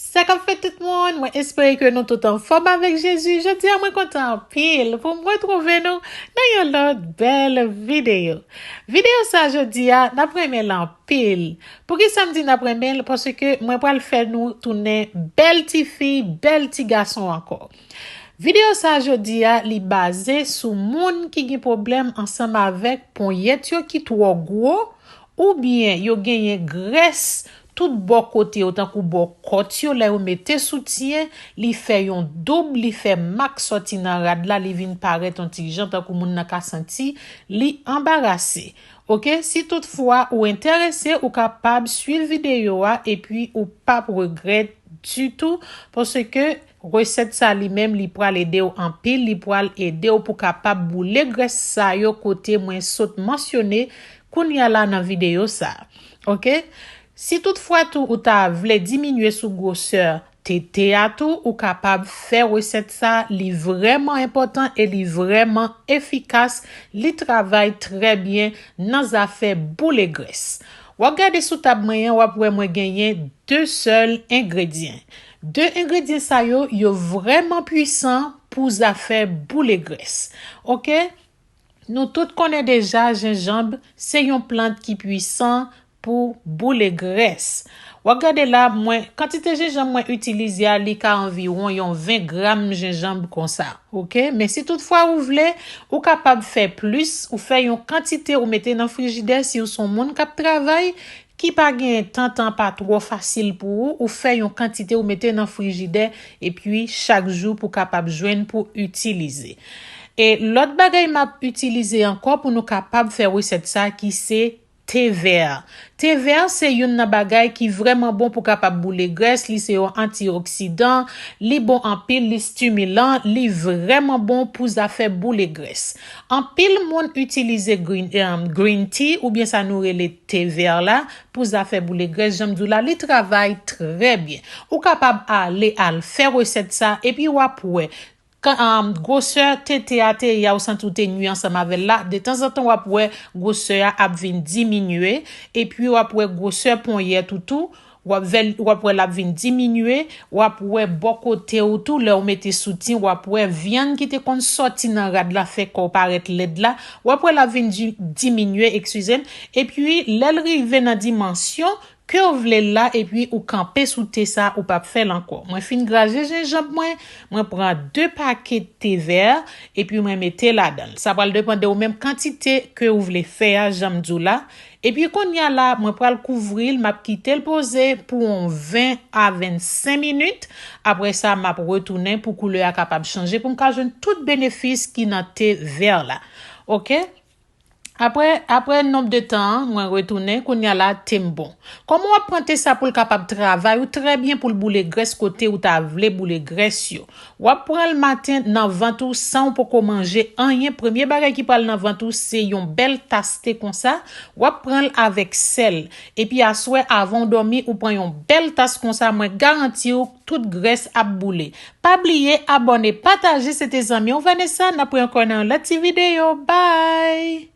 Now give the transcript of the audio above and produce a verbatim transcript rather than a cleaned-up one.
Sa k ap fèt tout moun, mwen espere ke nou tout anfòm avèk Jezi. Jodi a mwen kontan anpil pou m retwouve nou nan yon lòt bèl videyo. Videyo sa jodi a, n ap renmen l anpil. Poukisa m di n ap renmen l? Paske mwen pral fè nou tounen bèl tifi, bèl ti gason ankò. Videyo sa jodi a, li baze sou moun ki gen pwoblèm ansanm avèk ponyèt yo ki twò gwo, oubyen yo genyen grès tout bò kote yo, tankou bò kòt yo, lè yo mete soutyen, li fè yon doub, li fè mak sòti nan rad la, li vin parèt yon ti jan, tankou moun nan ka santi li anbarase. Oke, si toutfwa ou enterese, ou kapab swiv videyo a epi ou p ap regrèt ditou, paske resèt sa li menm, li pral ede w anpil, li pral ede w pou kapab boule grès sa yo kote mwen sot mansyone kounye a la nan videyo sa. Oke? Si toutfwa tou ou ta vle diminye sou gwosè tete a tou, ou kapab fè resèt sa, li vrèman enpòtan e li vrèman efikas, li travay trè byen nan zafè boule grès. W ap gade sou tab mwen an, w ap wè mwen genyen de sèl engredyan. De engredyan sa yo, yo vrèman pwisan pou zafè boule grès. Oke? Nou tout konnen deja, jenjanm se yon plant ki pwisan pou boule grès. W ap gade la, mwen, kantite jenjanm mwen itilize a, li ka anviwon yon ven gram jenjanm konsa. Oke? Men si toutfwa ou vle, ou kapab fè plis, ou fè yon kantite, ou mete nan frijidè, si w se yon moun k ap travay, ki pa gen tan, tan pa twò fasil pou ou, ou fè yon kantite, ou mete nan frijidè, epi chak jou pou kapab jwenn pou itilize. E lòt bagay m ap itilize ankò pou nou kapab fè resèt sa ki se te vè. Te vè se youn nan bagay ki vrèman bon pou kapab boule grès, li se yon antioksidan, li bon anpil, li stimilan, li vrèman bon pou zafè boule grès. Anpil moun itilize green, em, green tea oubyen sa nou rele te vè la pou zafè boule grès, jan m di w la, li travay trè byen. Ou kapab ale al fè resèt sa epi w ap wè. Kan, um, gwosè tete a te ye a, ou santi w te nwi ansanm avè l la, detanzantan w ap wè gwosè a ap vin diminye, epi w ap wè gwosè ponyèt ou tou, w ap vè l, w ap wè l ap vin diminye, w ap wè bò kote w tou, lè w mete soutyen, w ap wè vyann ki te konn sòti nan rad la, fè kò w parèt lèd la, w ap wè l ap vin di-, diminye, eskize m, epi lè l rive nan dimansyon, ke w vle l la, epi ou kanpe sou te sa, ou p ap fè l ankò. Mwen fin graje jenjanm mwen, mwen pran de pakèt te vè, epi mwen mete ladan l. Sa pral depann de ou menm kantite ke ou vle fè a, jan m di w la. Epi kounye a la, mwen pral kouvri l, m ap kite l poze pou yon ven a vennsenk minit. Apre sa, m ap retounen pou koulè a kapab chanje, pou m ka jwenn tout benefis ki nan te vè la. Oke? Apre, apre nonb de tan an, mwen retounen, kounye a la, te m bon. Kòman w ap pran te sa pou l kapab travay ou trè byen pou l boule grès kote ou ta vle boule grès yo? W ap pran l maten nan vant ou san w poko manje anyen. Premye bagay ki pral nan vant ou, se yon bèl tas te konsa. W ap pran l avèk sèl. Epi aswè, avan w dòmi, ou pran yon bèl tas konsa, mwen garanti w, tout grès ap boule. Pa bliye abòne, pataje, se te zanmi w Vanessa, n ap wè ankò nan yon lòt ti videyo. Bye!